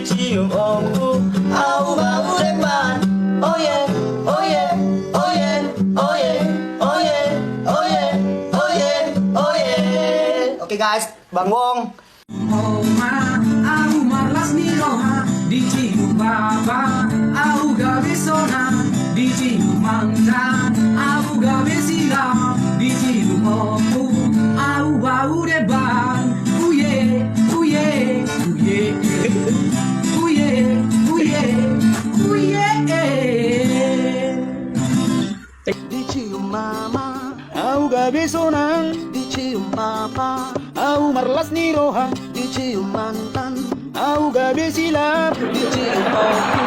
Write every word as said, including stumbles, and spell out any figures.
Dicium ompu, au bau depan. Oye, oye, oye, oye, oye, oye, oye, oye. Oke guys, Bang Wong. Oma, au marlas ni roha, dicium papa, au gabe sonang, dicium mantan, au gabe silap, dicium ompu, au bau depan. Uye, uye, uye, uye, uye, uye. Dicium mama, au gabe sonang. Dicium papa, au marlas ni roha. Dicium mantan, au gabe silap. Dicium ompu,